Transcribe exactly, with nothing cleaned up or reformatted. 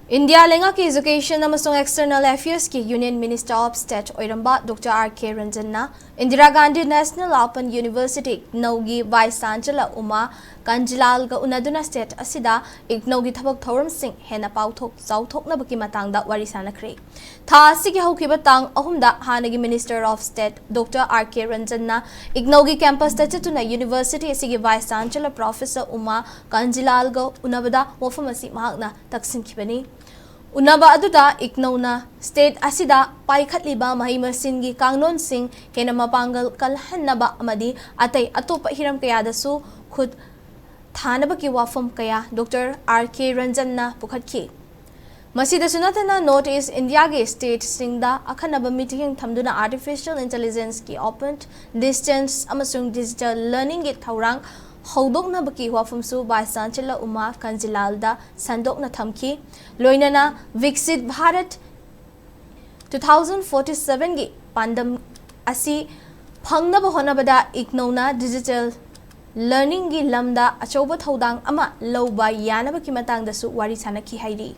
India ꯂꯩꯉꯥꯛꯀꯤ Education ꯑꯃꯁꯨꯡ External Affairsꯀꯤ Union Minister of State ꯑꯣꯏꯔꯝꯕ Doctor R K Ranjanꯅ Indira Gandhi National Open University, ꯏꯒꯅꯧꯒꯤ Vice Chancellor ꯎꯃꯥ ꯀꯥꯟꯖꯤꯂꯥꯜꯒ ꯎꯅꯗꯨꯅ state ꯑꯁꯤꯗ ꯏꯒꯅꯧꯒꯤ ꯊꯕꯛ ꯊꯧꯔꯝꯁꯤꯡ ꯍꯦꯟꯅ ꯄꯥꯎꯊꯣꯛ ꯆꯥꯎꯊꯣꯛꯅꯕꯒꯤ ꯃꯇꯥꯡꯗ ꯋꯥꯔꯤ ꯁꯥꯅꯈ꯭ꯔꯦ꯫ ꯊꯥ ꯑꯁꯤꯒꯤ ꯍꯧꯈꯤꯕ ꯇꯥꯡ ꯑꯍꯨꯝꯗ ꯍꯥꯟꯅꯒꯤ Minister of State Doctor R K Ranjanꯅ ꯏꯒꯅꯧꯒꯤ campusꯇ ꯆꯠꯇꯨꯅ university ꯑꯁꯤꯒꯤ Vice Chancellor Professor ꯎꯃꯥ ꯀꯥꯟꯖꯤꯂꯥꯜꯒ ꯎꯅꯕꯗ ꯋꯥꯐꯝ ꯑꯁꯤ ꯃꯍꯥꯛꯅ ꯇꯛꯁꯤꯟꯈꯤꯕꯅꯤ꯫ ꯎꯅꯕ ꯑꯗꯨꯗ ꯏꯒꯅꯧꯅ state ꯑꯁꯤꯗ ꯄꯥꯏꯈꯠꯂꯤꯕ ꯃꯍꯩ ꯃꯁꯤꯡꯒꯤ ꯀꯥꯡꯂꯣꯟꯁꯤꯡ ꯍꯦꯟꯅ ꯃꯄꯥꯡꯒꯜ ꯀꯜꯍꯟꯅꯕ ꯑꯃꯗꯤ ꯑꯇꯩ ꯑꯇꯣꯞꯄ ꯍꯤꯔꯝ ꯀꯌꯥꯗꯁꯨ ꯈꯨꯠ ꯊꯥꯅꯕꯒꯤ ꯋꯥꯐꯝ ꯀꯌꯥ Doctor R K Ranjanꯅ ꯄꯨꯈꯠꯈꯤ꯫ ꯃꯁꯤꯗꯁꯨ ꯅꯠꯇꯅ North East Indiaꯒꯤ stateꯁꯤꯡꯗ ꯑꯈꯟꯅꯕ ꯃꯤꯠꯌꯦꯡ ꯊꯝꯗꯨꯅ Artificial Intelligenceꯀꯤ open distance ꯑꯃꯁꯨꯡ digital learningꯒꯤ ꯊꯧꯔꯥꯡ ꯍꯧꯗꯣꯛꯅꯕꯒꯤ ꯋꯥꯐꯝꯁꯨ Vice Chancellor ꯎꯃꯥ ꯀꯥꯟꯖꯤꯂꯥꯜꯗ ꯁꯟꯗꯣꯛꯅ ꯊꯝꯈꯤ꯫ ꯂꯣꯏꯅꯅ ꯕꯤꯛꯁꯤꯠ ꯚꯥꯔꯠ two thousand forty sevenꯒꯤ ꯄꯥꯟꯗꯝ ꯑꯁꯤ ꯐꯪꯅꯕ ꯍꯣꯠꯅꯕꯗ ꯏꯒꯅꯧꯅ digital learningꯒꯤ ꯂꯝꯗ ꯑꯆꯧꯕ ꯊꯧꯗꯥꯡ ꯑꯃ ꯂꯧꯕ ꯌꯥꯅꯕꯒꯤ ꯃꯇꯥꯡꯗꯁꯨ ꯋꯥꯔꯤ ꯁꯥꯅꯈꯤ ꯍꯥꯏꯔꯤ꯫